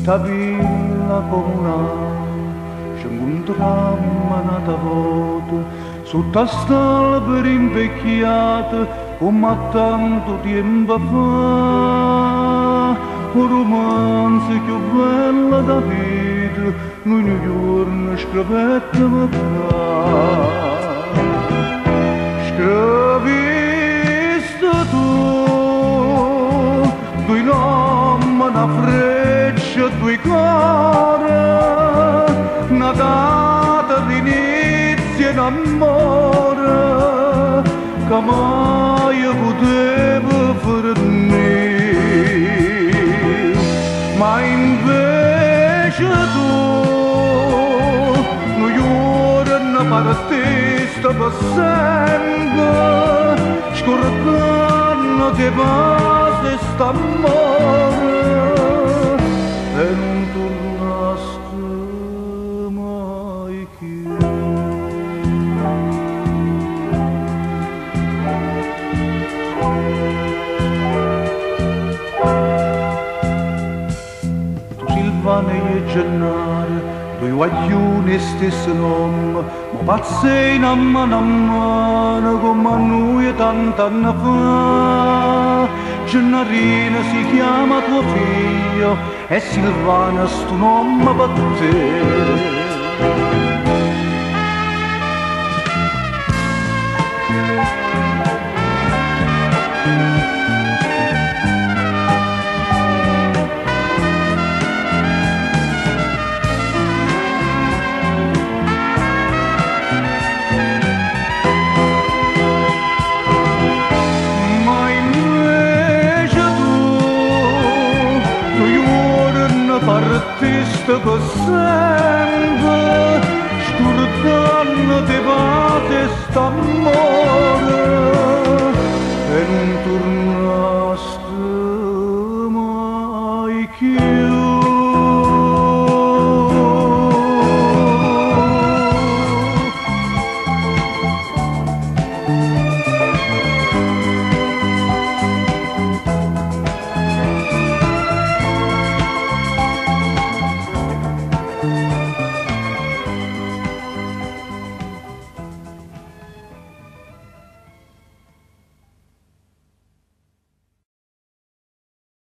Dint' 'a villa comunale ce 'ncuntrammo n'ata vota sott' 'a st'albero invecchiato comm' 'a tantu tiempo fa. 'O rumanzo cchiù bello d' 'a vita nuje nu juorno screvettemo ccà. Screviste tu dui nomme, na freccia, dui core, na data d'inizio 'e n'ammore ca maje puteva fernì. Ma invece tu nu juorno partiste pe sempe, scurdannote 'e vase 'e st'ammore e nun turnaste mai cchiù. Tu Silvana e je Gennaro, dui guagliune 'e stesso nomme, mo pazzeano a mano a mano comm' 'a nuje tant'anne fa. Gennarino si chiama tuo figlio e Silvana stu nomme pe te. Ma invece tu nu juorno partiste pe sempe, scurdannote 'e vase 'e st'ammore e nun turnaste.